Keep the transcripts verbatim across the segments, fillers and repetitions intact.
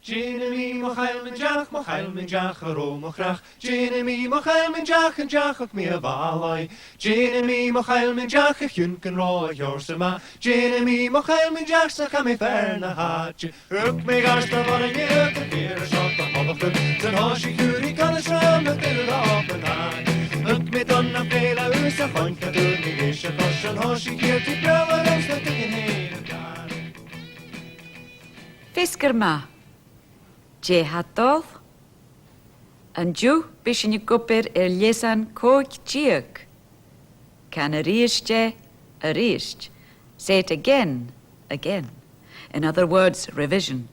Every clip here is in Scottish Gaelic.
Dèanamaid mo chaill mun deach, mo chaill mun deach, a rò mo chreach. Dèanamaid mo chaill mun deach, an deach thug mi a' bhàlaidh. Dèanamaid mo chaill mun deach, a chionn gun robh a sheòrsa math. Dèanamaid mo chaill mun deach, 's cha bhi fear na h-àite. Thug mi gàirdean mhòr an-diugh, gun fhìor a shot a' mholachd. San toiseach chuir i colaiste ram a' tuile opan tàin. Thug mi dona fèile ùs a chloinn, cha d' fhuair mi leis a' chois. San toiseach chuir i breab a rùs na tuigin fhèin a' gàrraidh. Feasgar math. Dè tha dol? An-diugh bidh sinn ag obair air leasan còig deug. Can a-rithist e a-rithist. Say it again, again. In other words, revision.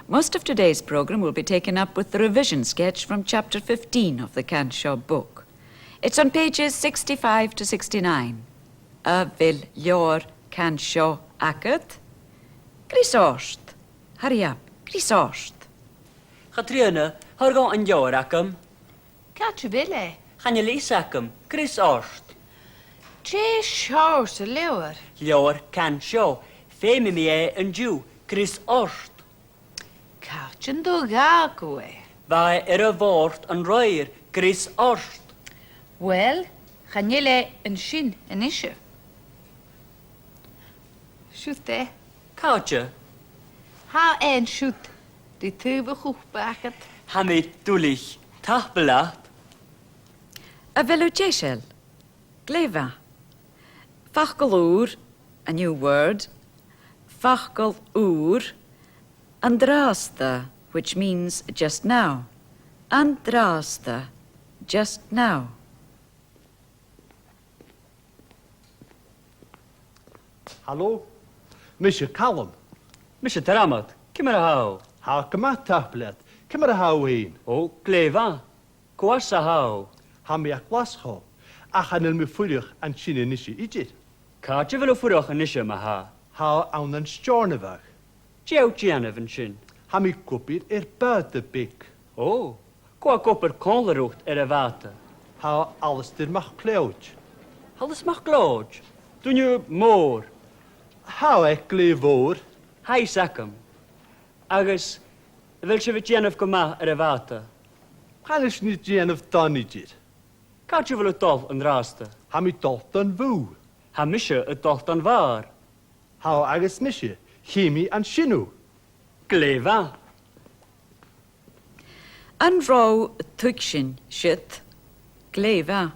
Most of today's programme will be taken up with the revision sketch from chapter fifteen of the Can Seo book. It's on pages sixty-five to sixty-nine. A bheil leabhar Can Seo agad? Greas ort. Hurry up. Greas ort. Catrìona, thoir dhomh an leabhar agam. Càit a bheil e? Chan eil fhios agam. Greas ort. Dè seòrsa leabhar? Leabhar Can Seo. Feumaidh mi e an-diugh. Greas ort. Càit an do dh'fhàg thu e? Bha e air a' bhòrd an-raoir. Greas ort. Uill, chan eil e an sin a-nise. Siud e. Càite? Tha e an siud, ri taobh a' chupa agad. Tha mi duilich. Tapadh leat. A bheil thu deiseil? Glè mhath. Facal ùr, a new word. Facal ùr, an-dràsta, which means just now. An-dràsta, just now. Halò? Mise Calum. Mise Diarmad. Ciamar a tha thu? Tha gu math, tapadh leat. Ciamar a tha thu fhèin? Ò, glè mhath. Cò às a tha thu? Tha mi à Glaschu, ach chan eil mi a' fuireach an sin a-nise idir. Càit a bheil thu a' fuireach a-nise, ma-thà? Tha, ann an Steòrnabhagh. Dè tha thu a' dèanamh an sin? Tha mi ag obair air bàta beag. Ò, cò tha ag obair còmhla riut air a' bhàta? Tha Alasdair MacLeòid. Alasdair MacLeòid? Duine mòr. Tha e glè mhòr. Tha fhios agam. Agus a bheil sibh a' dèanamh gu math air a' bhàta? Chan eil sinn a' dèanamh dona idir. Càit a bheil thu a' dol an-dràsta? Tha mi a' dol dhan bhùth. Tha mise a' dol dhan bhàr. Tha, agus mise. Chì mi an sin thu. Glè mhath. An robh thu a' tuigsinn siud? Glè mhath.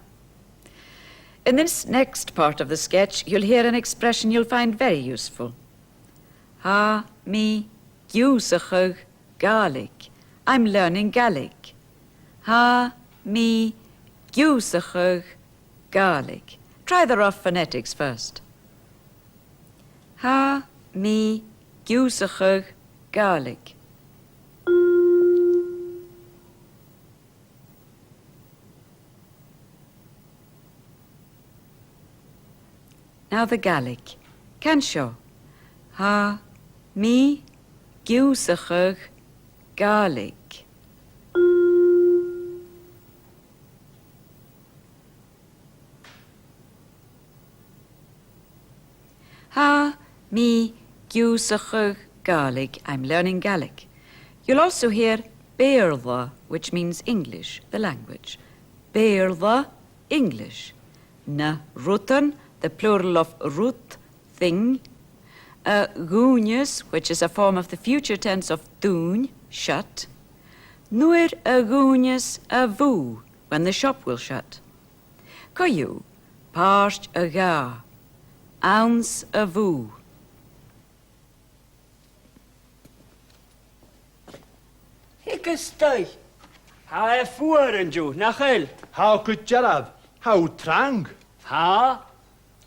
In this next part of the sketch, you'll hear an expression you'll find very useful. Tha mi ag ionnsachadh Gàidhlig. I'm learning Gaelic. Tha mi ag ionnsachadh Gàidhlig. Try the rough phonetics first. Tha mi ag ionnsachadh Gàidhlig. Now the Gaelic. Can seo. Tha mi ag ionnsachadh Gàidhlig. Tha mi ag ionnsachadh Gàidhlig. I'm learning Gaelic. You'll also hear Beurla, which means English, the language. Beurla, English. Na rudan, the plural of rud, thing. A dhùineas, which is a form of the future tense of dùin, shut. Nuair a dhùineas a' bhùth, when the shop will shut. Co-dhiù, pàirt a dhà. Anns a' bhùth. Thig a-steach. Tha e fuar an-diugh, nach eil? Tha gu dearbh. Tha thu trang. Tha.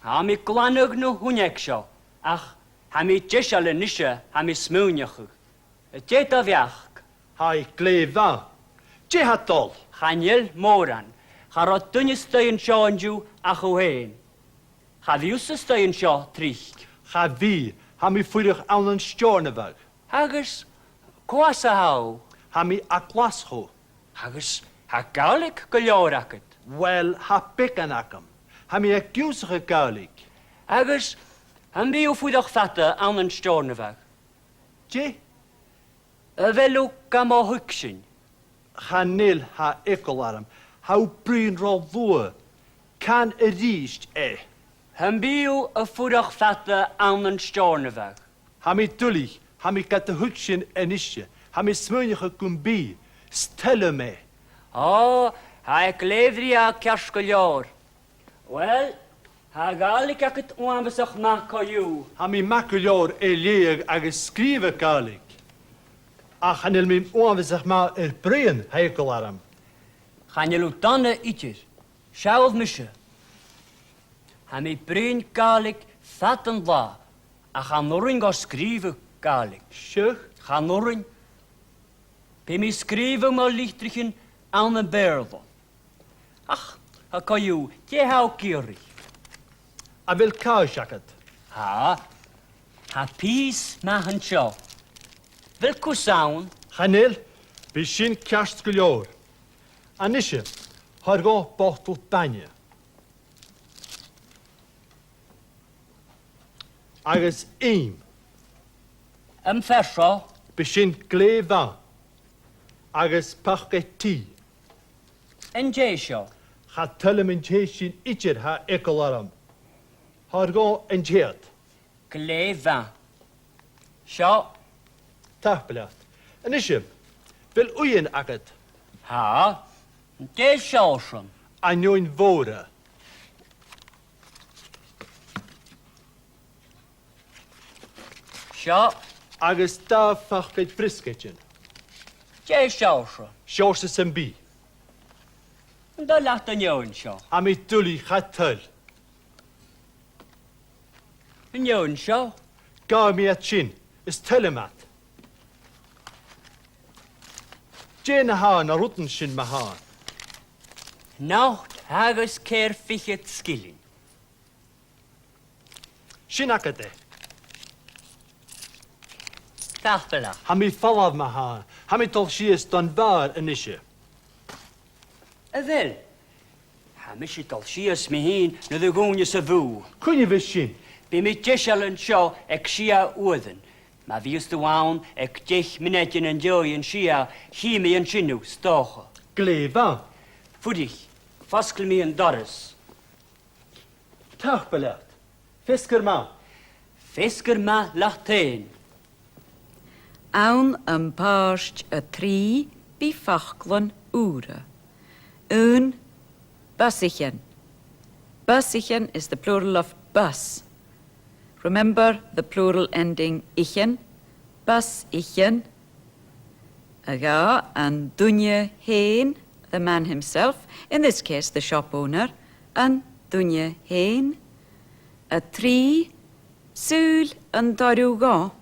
Tha mi a' glanadh na h-uinneig seo, ach tha mi deiseil a-nise, tha mi a' smaoineachadh. Dè do bheachd? Tha i glè mhath. Dè tha dol? Chan eil mòran. Cha robh duine a-staigh an seo an-diugh ach thu fhèin. Cha bhi thusa a-staigh an seo tric. Cha bhi. Tha mi a' fuireach ann an Steòrnabhagh. Agus cò às a tha thu? Tha mi à Glaschu. Agus tha Gàidhlig gu leòr agad. Uill, tha beagan agam. Tha mi ag ionnsachadh Gàidhlig. Agus am bi thu a' fuireach fada ann an Steòrnabhagh? Dè? A bheil thu gam thuigsinn? Chan eil, tha eagal orm. Tha thu a' bruidhinn ro luath. Can a-rithist e. Am bi thu a' fuireach fada ann an Steòrnabhagh? Tha mi duilich, tha mi gad thuigsinn a-nise. Tha mi a' smaoineachadh gum bi, 's toil leam e. Ò, tha e glè bhrèagha ceart gu leòr. Uill, tha a' Ghàidhlig agad uabhasach math co-dhiù. Tha mi math gu leòr a' leughadh agus sgrìobhadh Gàidhlig. Ach chan eil mi uabhasach math air bruidhinn, tha eagal orm. Chan eil thu dona idir. Seall mise. Tha mi a' bruidhinn Gàidhlig fad an latha, ach chan urrainn dhomh sgrìobhadh Gàidhlig. Seadh? Chan urrainn. Bidh mi a' sgrìobhadh mo litrichean ann am Beurla. Ach, co-dhiù, dè tha thu ag iarraidh? A bheil càise agad? Tha. Tha pìos math an seo. A bheil cus ann? Chan eil, bidh sin ceart gu leòr. A-nise, thoir dhomh botal bainne. Agus ìm. Am fear seo? Bidh sin glè mhath. Agus pacaid tì. An tè seo? Cha toil leam an tè sin idir, tha eagal orm. Thoir dhomh an tè ud. Glè mhath. Seo. Tapadh leat. A-nise, a bheil uighean agad? Tha. Dè seòrsa? Uighean mhòra. Seo. Agus dà phacaid bhriosgaidean. Dè seòrsa? Seòrsa sam bith. An toil leat an fheadhainn seo? Tha mi duilich, cha toil. An fheadhainn seo? Gabhaidh mi iad sin, is toil leam iad. Dè na tha na rudan sin ma-thà? Not agus ceithir fichead sgillinn. Sin agad e. Tapadh leat. Tha mi a' falbh ma-thà. Tha mi a' dol sìos don bhàr a-nise. A bheil? Tha mise a' dol sìos mi fhìn nuair a dhùineas a' bhùth. Cuin a bhios sin? Bidh mi deiseil an seo aig sia uairean. Ma bhios tu ann aig deich mionaidean an dèidh a sia, chì mi an sin thu, 's dòcha. Glè mhath. Fuirich, fosglaidh mi an doras. Tapadh leat. Feasgar math. Feasgar math leat fhèin. Ann am pàirt a trì, bidh faclan ùra. Aon, busaichean. Busaichean is the plural of bus. Remember the plural ending -aichean. Busaichean. A dhà, an duine fhèin, the man himself, in this case the shop owner, an duine fhèin. A trì, saoil an toir thu dhomh,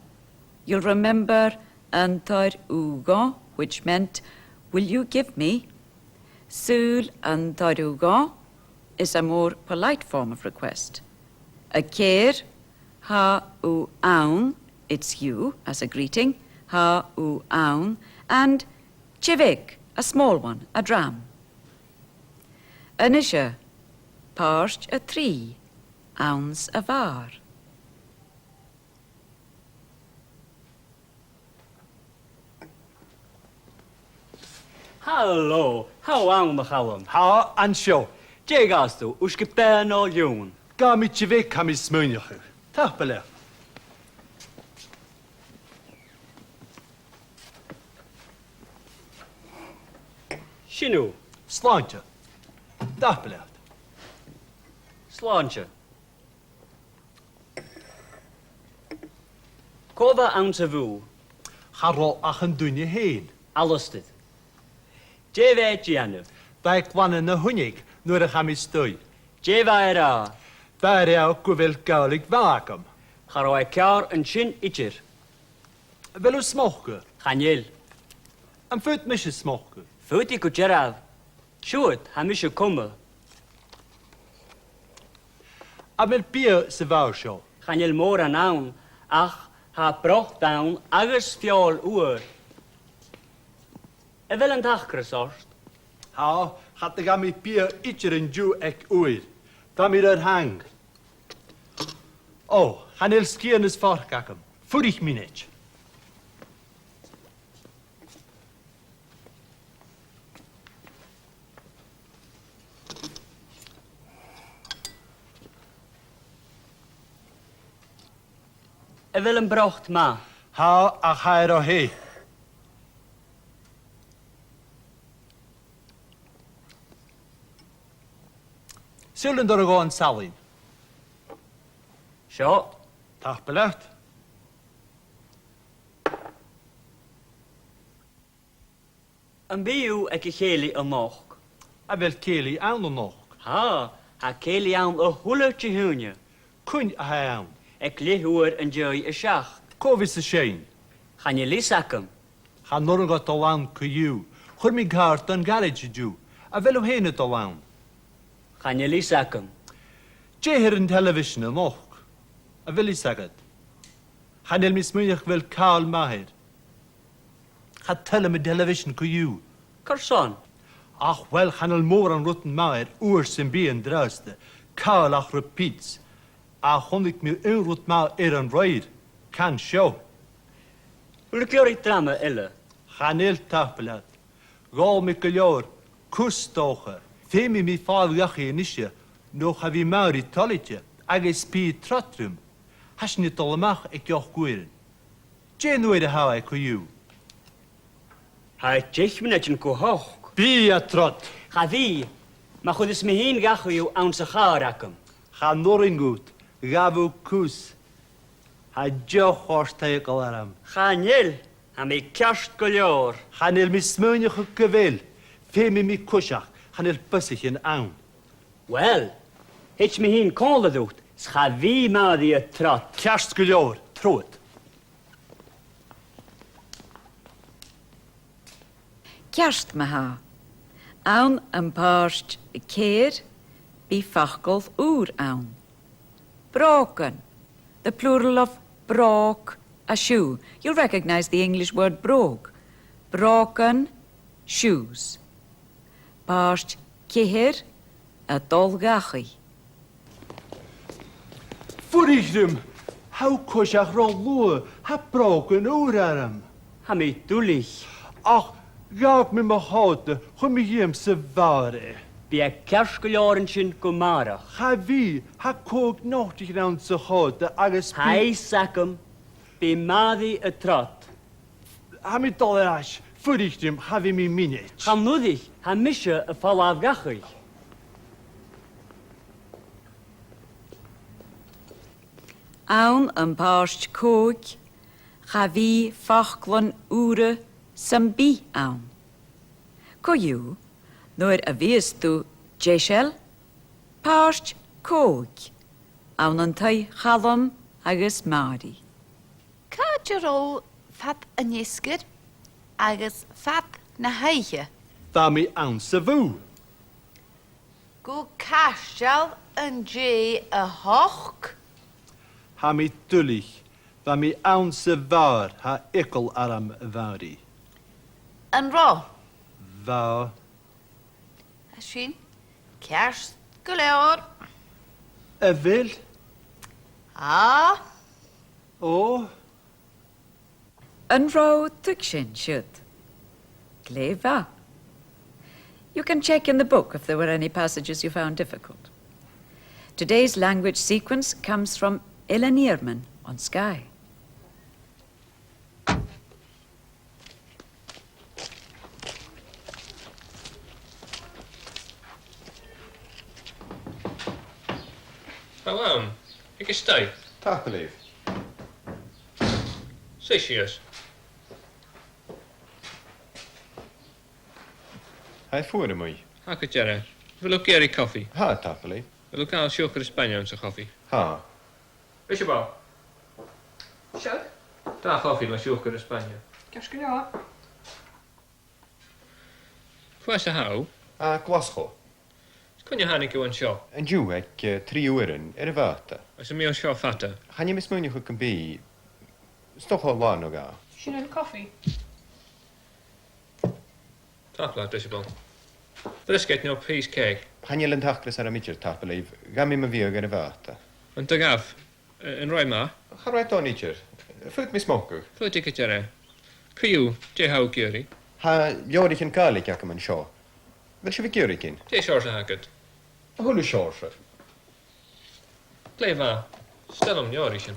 you'll remember an toir thu dhomh, which meant, "Will you give me?" Saoil an toir thu dhomh is a more polite form of request. A ceithir, tha thu ann, it's you, as a greeting, tha thu ann, and tè bheag, a small one, a dram. A-nise, pàirt a trì, anns a' bhàr. Halò, tha thu ann, a Chaluim. Tha, an seo. Dè ghabhas tu, uisge-beatha no leann? Gabhaidh mi tè bheag, tha mi a' smaoineachadh. Tapadh leat. Sin thu. Slàinte. Tapadh leat. Slàinte. Cò bha anns a' bhùth? Cha robh ach an duine fhèin. Alasdair. Dè bha e a' dèanamh? Bha e a' glanadh na h-uinneig nuair a chaidh mi a-staigh. Dè bha e ag ràdh? Bha e ag ràdh gu bheil Gàidhlig mhath agam. Cha robh e ceàrr an sin idir. A bheil thu a' smocadh? Chan eil. Am faod mise smocadh? Faodaidh gu dearbh. Siuthad, tha mise coma. A bheil biadh sa bhàr seo? Chan eil mòran ann, ach tha brot ann agus feòil fhuar. A bheil an t-acras ort? Tha, cha do ghabh mi biadh idir an-diugh aig uair. Bha mi ro thrang. Ò, chan eil sgian is forc agam. Fuirich mionaid. bheil am brot math? Tha, ach tha e ro theth. Siuthad an toiseach an salann. Seo. Tapadh leat. Am bi thu aig a' chèilidh a-nochd? A bheil cèilidh ann a-nochd? Tha, tha cèilidh ann a h-uile Dihaoine. Cuin a tha e ann? Aig leth-uair an dèidh a seachd. Cò bhios a' seinn? Chan eil fhios agam. Chan urrainn dhomh a dhol ann co-dhiù. Chuir mi an càr dhan garaids an-diugh. A bheil thu fhèin a' dol ann? Chan eil fhios agam. Dè th' air an telebhisean a-nochd? A bheil fhios agad? Chan eil mi a' smaoineachadh gu bheil càil math air. Cha toil leam an telebhisean co-dhiù. Carson? Ach uill, chan eil mòran rudan math air uair sam bith an-dràsta, càil ach repeats. Ach chunnaic mi aon rud math air an-raoir, can seo. A bheil thu ag iarraidh drama eile? Chan eil, tapadh leat. Dh'òl mi gu leòr, cus 's dòcha. Feumaidh mi falbh dhachaigh a-nise, no cha bhi Màiri toilichte, agus bidh i a' trod rium. Tha sinn a' dol a-mach aig ochd uairean. Dè an uair a tha e co-dhiù? Tha e deich mionaidean gu ochd. Bidh i a' trod. Cha bhi, ma chuireas mi fhìn dhachaigh thu anns a' chàr agam. Chan urrainn dhut, gabh thu cus. Tha deoch ort eagal orm. Chan eil, tha mi ceart gu leòr. Chan eil mi a' smaoineachadh gu bheil. Feumaidh mi coiseachd, chan eil busaichean ann. Uill, thèid mi fhìn còmhla riut, 's cha bhi Màiri a' trod. Ceart gu leòr, trobhad. Ceart ma-thà. Ann am pàirt ceithir, bidh facal ùr ann. Brògan. The plural of bròg, a shoe. You'll recognise the English word brogue. Brògan, shoes. Pàirt ceithir, a' dol dhachaigh. Fuirich rium! Tha thu a' coiseachd ro luath, tha brògan ùra orm. Tha mi duilich. Ach dh'fhàg mi mo chòta, chuir mi dhìom sa bhàr e. Bidh e ceart gu leòr an sin gu a-màireach. Cha bhi, tha còig notaichean anns a' chòta agus... Tha fhios agam, bidh Màiri a' trod. Tha mi a' dol air ais, fuirich rium, cha bhi mi mionaid. Chan fhuirich, tha mise a' falbh dhachaigh. Ann am pàirt còig, cha bhi faclan ùra sam bith ann. Co-dhiù, nuair a bhios tu deiseil, pàirt còig, ann an taigh Chaluim agus Màiri. Càit an robh thu fad an fheasgair agus fad na h-oidhche? Bha mi anns a' bhùth. Gu cairteal an dèidh a h-ochd? Tha mi duilich, bha mi anns a' bhàr, tha eagal orm, a Mhàiri. An robh? Bha. Tha sin ceart gu leòr. A bheil? Tha. Ò. An robh thu a' tuigsinn siud? Glè mhath. You can check in the book if there were any passages you found difficult. Today's language sequence comes from Ellen Earman on Skye. Hello. Thig a-steach. Tapadh leibh. Suidh sìos. Tha e fuar a-muigh. Tha gu dearbh. A bheil thu ag iarraidh cofaidh? Tha, tapadh leibh. A bheil thu a' gabhail siùcar is bainne anns a' chofaidh? Tha. Isabel. Seadh? Dà chofaidh le siùcar is bainne. Ceart gu leòr. Cò às a tha thu? À Glaschu. Cuin a thàinig thu an seo? An-diugh aig, eh, trì uairean air a' bhàta. Agus am bi thu an seo fada? Chan eil mi a' smaoineachadh gum bi, 's dòcha latha no dhà. Sin an cofaidh. Tapadh leat, Isabel. Briosgaid no pìos cèic? Chan eil an t-acras orm idir, tapadh leibh. Ghabh mi mo bhiadh air a' bhàta. An do ghabh? Eh, an robh e math? Cha robh e dona idir. Fhuair mi smocadh. Fhuair, gu dearbh. Co-dhiù, dè tha thu ag iarraidh? Tha leabhraichean Gàidhlig agam an seo. A bheil sibh ag iarraidh gin? Dè seòrsa a th' agad? A h-uile seòrsa. Glè mhath. 'S toil leam leabhraichean.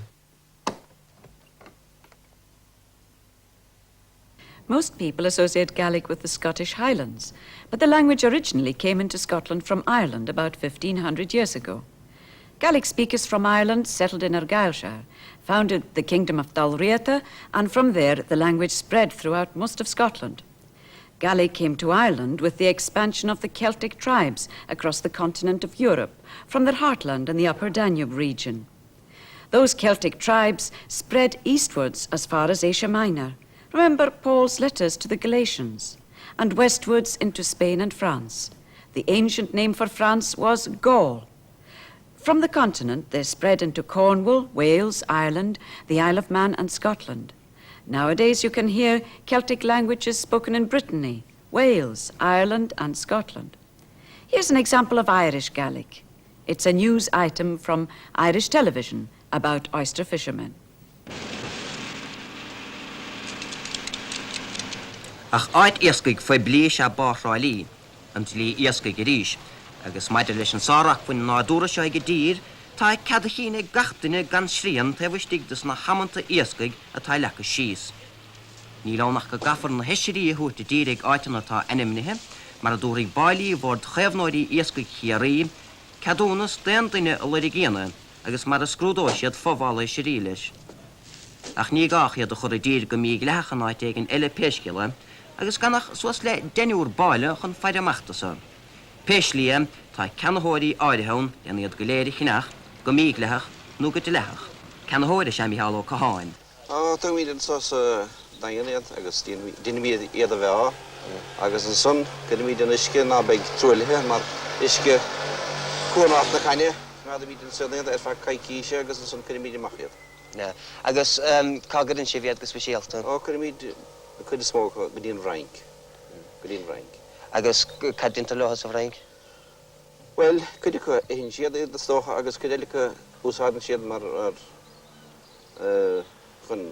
Most people associate Gaelic with the Scottish Highlands, but the language originally came into Scotland from Ireland about fifteen hundred years ago. Gaelic speakers from Ireland settled in Argyllshire, founded the Kingdom of Dal Riata, and from there the language spread throughout most of Scotland. Gaelic came to Ireland with the expansion of the Celtic tribes across the continent of Europe, from their heartland in the upper Danube region. Those Celtic tribes spread eastwards as far as Asia Minor. Remember Paul's letters to the Galatians. And westwards into Spain and France. The ancient name for France was Gaul. From the continent, they spread into Cornwall, Wales, Ireland, the Isle of Man, and Scotland. Nowadays, you can hear Celtic languages spoken in Brittany, Wales, Ireland, and Scotland. Here's an example of Irish Gaelic. It's a news item from Irish television about oyster fishermen. Ach àite iascaigh phoiblí is ea Bàgh Thràigh Lí, an t-slighe iascaigh a-rithist, agus maidir leis an sàr-acmhainn nádúrtha seo aig an dtír, tá cead a chinn ag gach duine gan srian taobh istigh de na hamanta iascaigh atá leagtha síos. Níl ann ach gun gcaithfear na hoisrí a thabhairt i dtír ag áiteanna atá ainmnithe, mar a dtabharfaidh báillí Bhord Chaomhnóirí Iascaigh Chiarraí ceadúnas d'aon duine a lorg ionadh, agus mar a scrúdóidh siad fo-mhála oisrí leis. Ach ní gá iad a chur i dtír go mídhleathach in áit éigin eile pé scéal é, agus gan ach suas le deichniúr báille chun faire amach de seo. Pé slí é, tá ceannaitheoirí áirithe ann, déanfaidh iad go léir a cheannach, go mídhleathach nó go dleathach. Ceannaitheoir is ea Micheál Ó Catháin. Á, tugaimid anso sa Daingean iad agus deinimid, deinimid iad a mheá, agus ansan cuirimid an uisce ná beidh truaillithe, mar uisce Chuan Átha na Caine, coimeádaimid ansan iad ar feadh coicíse agus ansan cuirimid amach iad. Agus, ehm, cá gcuireann sibh iad go speisialta? Ó, cuirimid an cuid is mó go, go dtí an bhFrainc. Go dtí an bhFrainc. Agus c-, cad deintear leotha sa bhFrainc? Uill, cuid acu, itheann siad iad, is dócha, agus cuid eile acu, úsáideann siad mar, mar, eh, chun,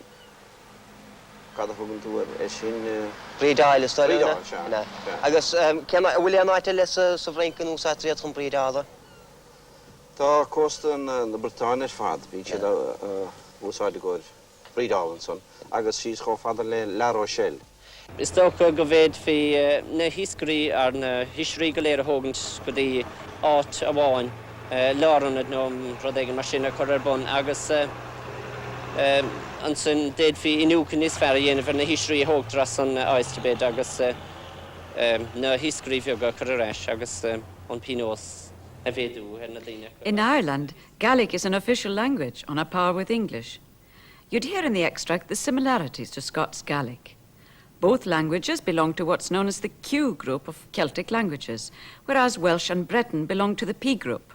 cad a thugann tú air, air sin, eh? Brídeáil, is dóigh, Brídeáil, sea, sea. Agus, ehm, cén, a bhfuil aon áit eile sa, sa bhFrainc ina n-úsáidtear iad chun brídeála? Tá cósta na, na Briotáine ar fad, bíonn siad, eh, a úsáid i gcóir brídeáil ansan, agus síos chomh fada le La Rochelle. Is dócha go bhféadfaí, eh, na hiascairí, ar na hoisrí go léir a thógaint go dtí áit amháin, eh, lárionad nó rud éigin mar sin a chur ar bun, agus, eh, eh, ansin d'fhéadfaí iniúchadh níos fearr a dhéanamh ar na hoisrí a thógtar as an, eh, oyster bed agus, eh, eh, na hiascairí bheaga a chur ar ais agus, eh, an pionós a mhéadú ar na daoine. In Ireland, Gaelic is an official language on a par with English. You'd hear in the extract the similarities to Scots Gaelic. Both languages belong to what's known as the Q group of Celtic languages, whereas Welsh and Breton belong to the P group.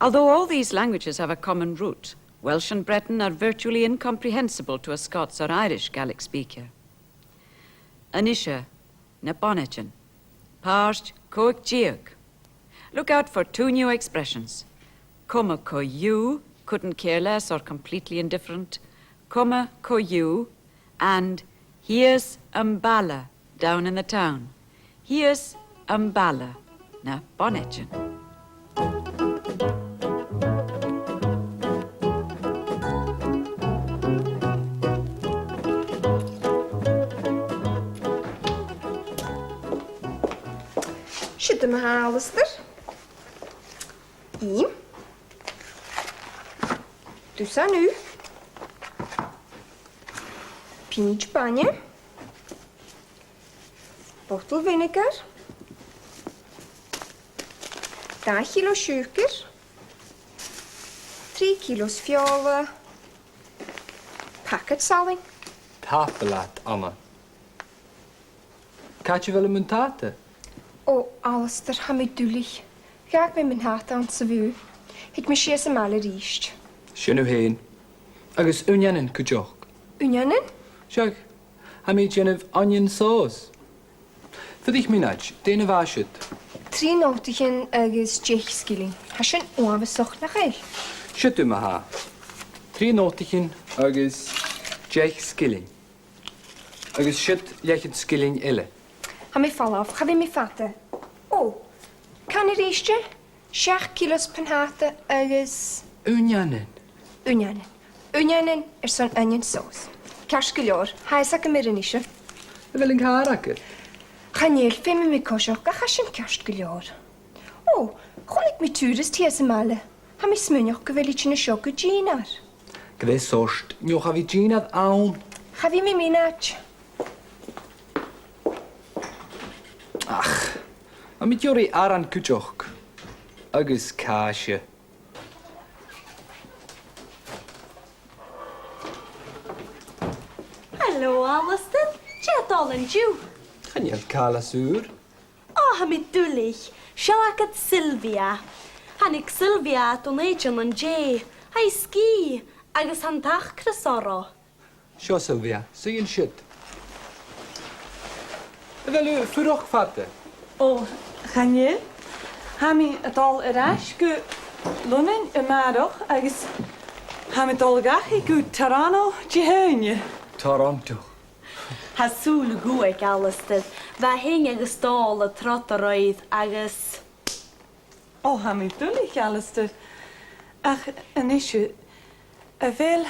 Although all these languages have a common root, Welsh and Breton are virtually incomprehensible to a Scots or Irish Gaelic speaker. A-nise, na bonaidean. Pàirt còig deug. Look out for two new expressions. Coma co-dhiù, couldn't care less or completely indifferent. Coma co-dhiù, and shìos am baile, down in the town. Shìos am baile, na bonaidean. Siud thu ma-thà, Alasdair. Ìm. Dusan ugh. Pinnt bainne. Botal vinegar. Dà chilo siùcar. Trì kilos feòla. Pacaid salainn. Tapadh leat, Anna. Càit a bheil am buntàta? Ò, Alasdair, tha mi duilich. Dh'fhàg mi am buntàta anns a' bhùth. Thèid mi sìos am baile a-rithist. Sin thu fhèin. Agus uinneanan cuideachd. Uinneanan? Seadh, tha mi a' dèanamh onion sauce. Fuirich mionaid, dè na bha siud? Trì notaichean agus deich sgillinn. Tha sin uabhasach, nach eil? Siud thu ma-thà. Trì notaichean agus deich sgillinn. Agus siud leth-cheud sgillinn eile. Tha mi a' falbh, cha bhi mi fada. Ò, can a-rithist e? Seachd kilos buntàta agus... Uinneanan. Uinneanan. Uinneanan airson onion sauce. Ceart gu leòr. Tha fhios agam air a-nise. A bheil an càr agad? Chan eil, feumaidh mi coiseachd, ach tha sin ceart gu leòr. Ò, chunnaic mi tourist shìos am baile. Tha mi a' smaoineachadh gu bheil i a' tighinn an seo gu dìnnear. Gu dè seòrsa, no cha bhi dìnnear ann. Cha bhi mi mionaid. Ach, tha mi ag iarraidh aran cuideachd. Agus càise. Hello, Alasdair. Dè tha dol an-diugh? Chan eil càil às ùr. Ò, tha mi duilich. Seo agad Sylvia. Thàinig Sylvia à Dùn Èideann an-dè. Tha i sgìth agus tha an t-acras oirre. Seo, Sylvia, suidh an siud. A bheil thu a' fuireach fada? Ò, chan eil. Tha mi a' dol air ais gu Lunnainn a-màireach agus tha mi a' dol dhachaigh gu Toronto Dihaoine. Toronto. Tha sùil agam, Alasdair. Bha Iain agus Dòmhnall a' trod oirre agus Ò, tha mi duilich, Alasdair. Ach a-nise, a bheil,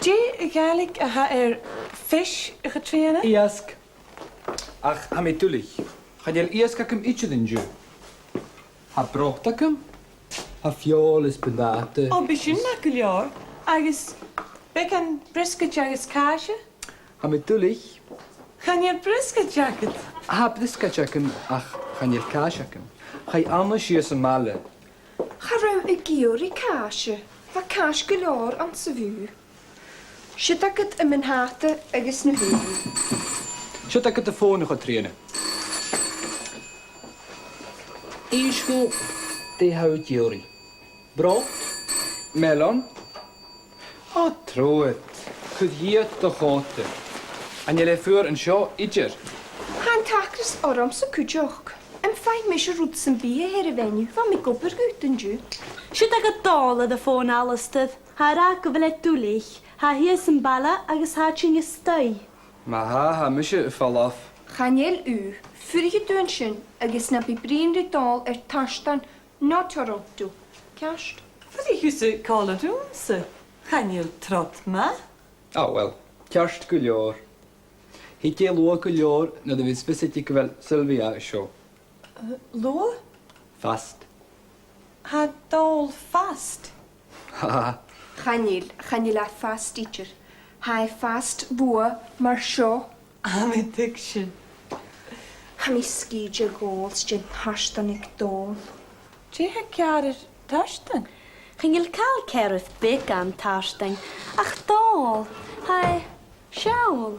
dè a' Ghàidhlig a th' air fish, a Chatrìona? Iasg. Ach tha mi duilich. Chan eil iasg agam idir an-diugh. Tha brot agam, tha feòil is buntàta. Ò, bidh sin math gu leòr. Agus beagan briosgaid agus càise? Tha mi duilich. Chan eil briosgaid agad? Tha briosgaid agam, ach chan eil càise agam. Chaidh Anna sìos am baile. Cha robh mi ag iarraidh càise. Bha càise gu leòr anns a' bhùth. Siud agad am buntàta agus na h-uighean. Siud agad am fòn, a Chatrìona. Innis dhomh dè tha thu ag iarraidh. Brot? Melon? Ò, trobhad, cuir dhìot do chòta. Chan eil e fuar an seo idir. Tha an t-acras ormsa cuideachd. Am faigh mise rud sam bith a tha air a mhenu? Bha mi ag obair dhut an-diugh. Siud agad Dòmhnall air a' fòn, Alasdair. Tha e ag ràdh gu bheil e duilich. Tha e shìos am baile agus tha e a' tighinn a-staigh. Ma-thà, tha mise a' falbh. Chan eil thu. Fuirichidh tu an sin agus na bi bruidhinn ri Dòmhnall air tartan no Toronto. Ceart? Fuirich thusa còmhla riumsa. Chan eil trod math. Ah, uill, ceart gu leòr. Thig e luath gu leòr nuair a bhios fios aige gu bheil Sylvia an seo. Eh, luath? Fast. Tha Dòmhnall fast? Ha, ha. Chan eil, chan eil e fast idir. Tha e fast luath mar seo. Tha mi a' tuigsinn. Tha mi sgìth de dh'òl 's de na tartain aig Dòmhnall. Dè tha ceàrr air tartan? Chan eil càil ceàrr air beagan tartain, ach Dòmhnall, tha e seall.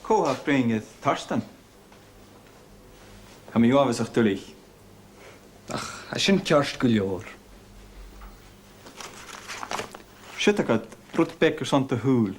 Cò tha a' bruidhinn air tartan? Tha mi uabhasach duilich. Ach, tha sin ceart gu leòr. Siud agad rud beag airson do shùil.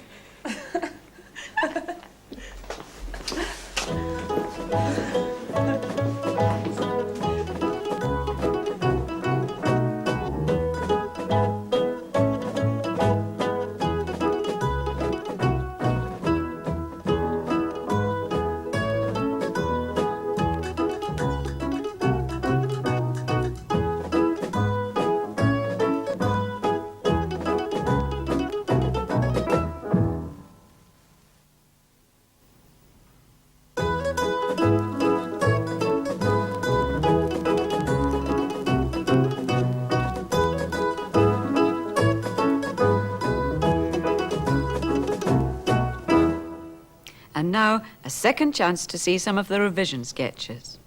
And now, a second chance to see some of the revision sketches.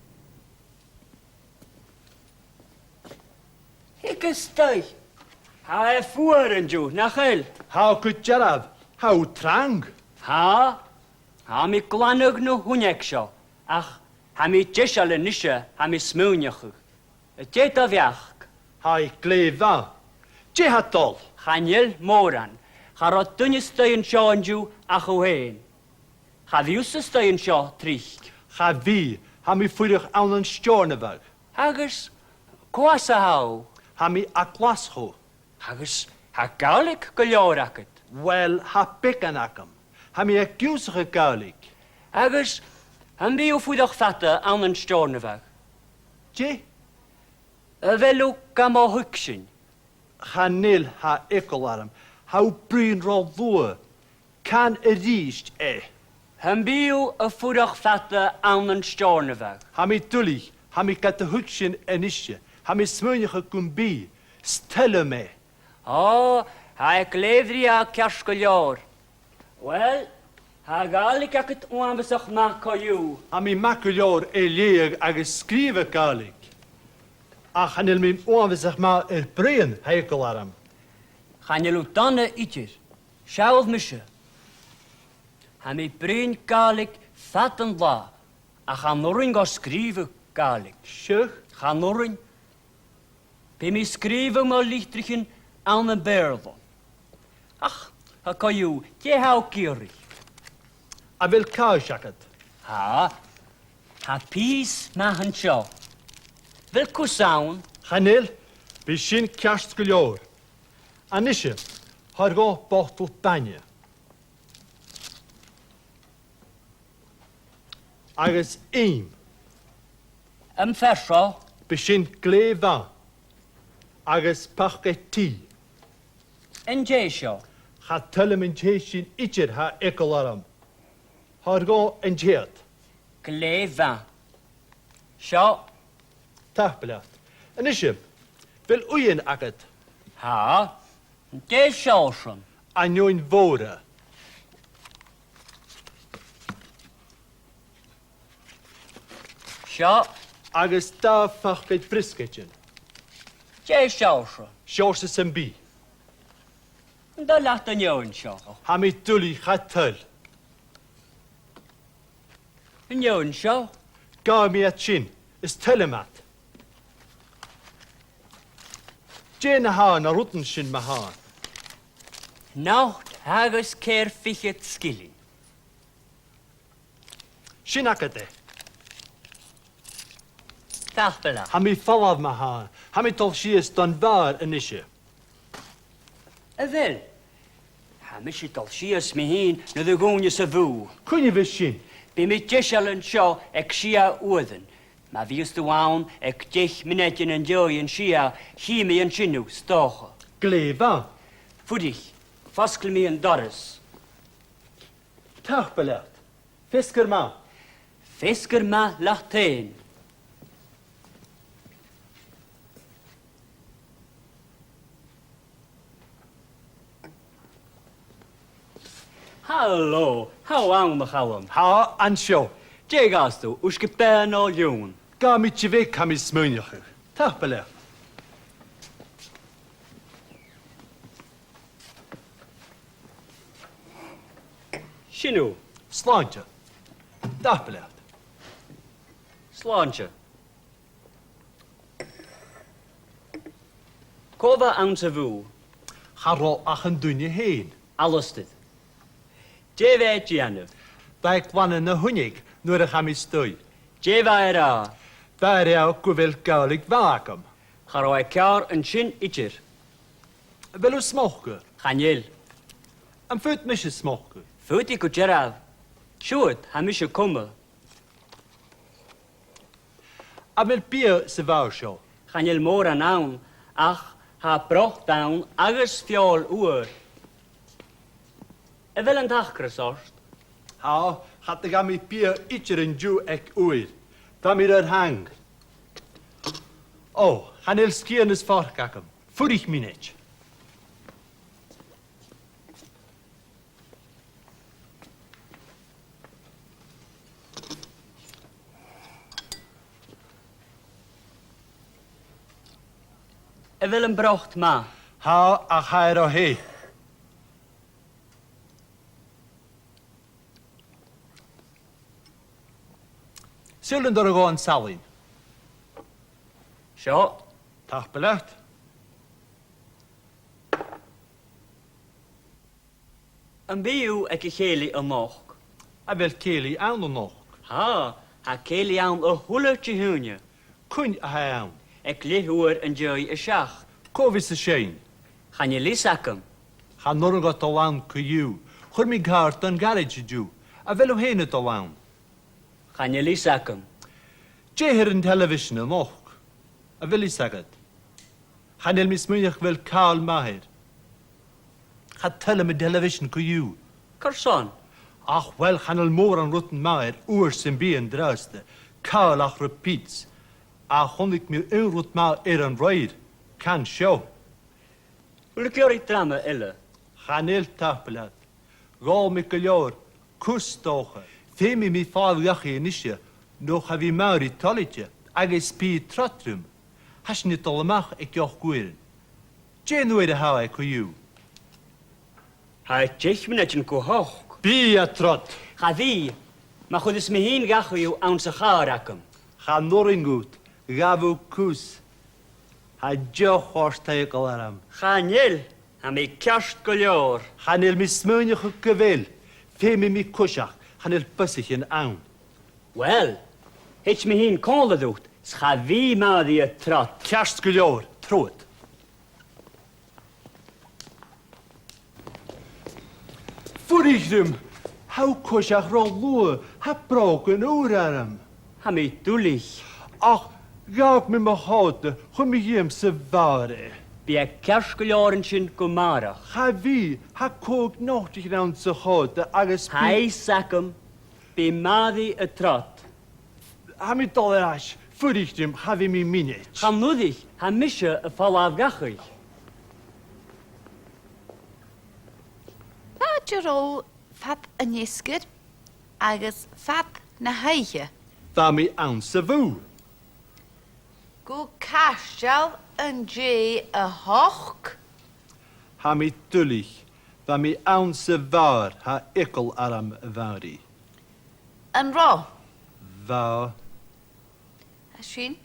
Thig a-staigh. Tha e fuar an-diugh, nach eil? Tha gu dearbh, tha thu trang. Tha, tha mi a' glanadh na h-uinneig seo, ach tha mi deiseil a-nise, tha mi a' smaoineachadh. Dè do bheachd? Tha i glè mhath. Dè tha dol? Chan eil mòran. Cha robh duine a-staigh an seo an-diugh ach thu fhèin. Cha bhi thusa a-staigh an seo tric. Cha bhi, tha mi a' fuireach ann an Steòrnabhagh. Agus cò às a tha thu? Tha mi à Glaschu. Agus tha Gàidhlig gu leòr agad. Uill, tha beagan agam. Tha mi ag ionnsachadh Gàidhlig. Agus am bi thu a' fuireach fada ann an Steòrnabhagh? Dè? A bheil thu gam thuigsinn? Chan eil, tha eagal orm. Tha thu a' bruidhinn ro luath. Can a-rithist e. Am bi thu a' fuireach fada ann an Steòrnabhagh? Tha mi duilich, tha mi gad thuigsinn a-nise. Tha mi a' smaoineachadh gum bi. 'S toil leam e. Ò, tha e glè bhrèagha ceart gu leòr. Uill, tha a' Ghàidhlig agad uabhasach math co-dhiù. Tha mi math gu leòr air leughadh agus sgrìobhadh Gàidhlig. Ach chan eil mi uabhasach math air bruidhinn, tha eagal orm. Chan eil thu dona idir. Seall mise. Tha mi a' bruidhinn Gàidhlig fad an latha, ach chan urrainn dhomh sgrìobhadh Gàidhlig. Seadh? Chan urrainn. Bidh mi a' sgrìobhadh mo litrichean ann am Beurla. Ach, tha co-dhiù, dè tha thu ag iarraidh? A bheil càise agad? Tha. Tha pìos math an seo. A bheil cus ann? Chan eil, bidh sin ceart gu leòr. A-nise, thoir dhomh botal bainne. Agus ìm. Am fear seo? Bidh sin glè mhath. Agus pacaid tì. An tè seo? Cha toil leam an tè sin idir, tha eagal orm. Thoir dhomh an tè ud. Glè mhath. Seo. Tapadh leat. A-nise, a bheil uighean agad? Tha. Dè seòrsa? Uighean mhòra. Seo. Agus dà phacaid bhriosgaidean. Dè seòrsa? Seòrsa sam bith. An toil leat an fheadhainn seo? Tha mi duilich, cha toil. An fheadhainn seo? Gabhaidh mi iad sin, is toil leam iad. Dè na tha na rudan sin ma-thà? Not agus ceithir fichead sgillinn. Sin agad e. Tapadh leat. Tha mi a' falbh ma-thà. Tha mi a' dol sìos don bhàr a-nise. A bheil? Tha mise a' dol sìos mi fhìn nuair a dhùineas a' bhùth. Cuin a bhios sin? Bidh mi deiseil an seo aig sia uairean. Ma bhios tu ann aig deich mionaidean an dèidh a sia, chì mi an sin thu, 's dòcha. Glè mhath. Fuirich, fosglaidh mi an doras. Tapadh leat. Feasgar math. Feasgar math leat fhèin. Halò, tha thu ann, a Chaluim. Tha, an seo. Dè ghabhas tu, uisge beatha no leann? Gabhaidh mi tè bheag, tha mi a' smaoineachadh. Tapadh leat. Sin thu. Slàinte. Tapadh leat. Slàinte. Cò bha anns a' bhùth? Cha robh ach an duine fhèin. Alasdair. Dè bha e a' dèanamh? Bha e a' glanadh na h-uinneig nuair a chaidh mi a-staigh. Dè bha e ag ràdh? Bha e ag ràdh gu bheil Gàidhlig mhath agam. Cha robh e ceàrr an sin idir. A bheil thu a' smocadh? Chan eil. Am faod mise smocadh? Faodaidh gu dearbh. Siuthad, tha mise coma. A bheil biadh sa bhàr seo? Chan eil mòran ann, ach tha brot ann agus feòil fhuar. A bheil an t-acras ort? Tha, cha do ghabh mi biadh idir an-diugh aig uair. Bha mi ro thrang. Ò, chan eil sgian is forc agam. Fuirich mionaid. A bheil am brot math? Tha, ach tha e ro theth. Siuthad an toir dhomh an salann. Seo. Tapadh leat. Am bi thu aig a' chèilidh a-nochd? A bheil cèilidh ann a-nochd? Tha, tha cèilidh ann a h-uile Dihaoine. Cuin a tha e ann? Aig leth-uair an dèidh a seachd. Cò bhios a' seinn? Chan eil fhios agam. Chan urrainn dhomh a dhol ann co-dhiù. Chuir mi an càr dhan gharaids an-diugh. A bheil thu fhèin a' dol ann? Chan eil fhios agam. Dè tha air an telebhisean a-nochd? A bheil fhios agad? Chan eil mi a' smaoineachadh gu bheil càil math air. Cha toil leam an telebhisean co-dhiù. Carson? Ach uill, chan eil mòran rudan math air uair sam bith an-dràsta, càil ach repeats. Ach chunnaic mi aon rud math air an rathad, can seo. Bheil thu ag iarraidh drama eile? Chan eil, tapadh leat. Dh'òl mi gu leòr, cus 's dòcha. Feumaidh mi falbh dhachaigh a-nise, no cha bhi Màiri toilichte agus bidh i a' trod rium. Tha sinn a' dol a-mach aig ochd uairean. Dè an uair a tha e co-dhiù? Tha e deich mionaidean gu ochd. Bidh i a' trod. Cha bhi, ma chuireas mi fhìn dhachaigh thu anns a' chàr agam. Chan urrainn dhut, ghabh thu cus. Tha deoch ort eagal orm. Chan eil, tha mi ceart gu leòr. Chan eil mi a' smaoineachadh gu bheil, feumaidh mi coiseachd, chan eil busaichean ann. Uill, thèid mi fhìn còmhla riut, 's cha bhi Màiri a' trod. Ceart gu leòr, trobhad. Fuirich rium, tha thu a' coiseachd ro luath, tha brògan ùra orm. Tha mi duilich. Ach dh'fhàg mi mo chòta, chuir mi dhìom sa bhàr e. Bidh e ceart gu leòr an sin gu a-màireach. Cha bhi, tha còig notaichean anns a' chòta agus bidh... Tha fhios agam, bidh Màiri a' trod. Tha mi a' dol air ais, fuirich rium, cha bhi mi mionaid. Chan fhuirich, tha mise a' falbh dhachaigh. Fàilte romhainn fad an fheasgair agus fad na h-oidhche. Bha mi anns a' bhùth. Gu cairteal an dèidh a h-ochd. Tha mi duilich, bha mi anns a' bhàr, tha eagal orm, a Mhàiri. An robh? Bha. Tha sin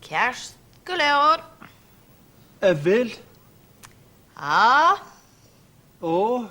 ceart gu leòr. A bheil? Tha. Ò.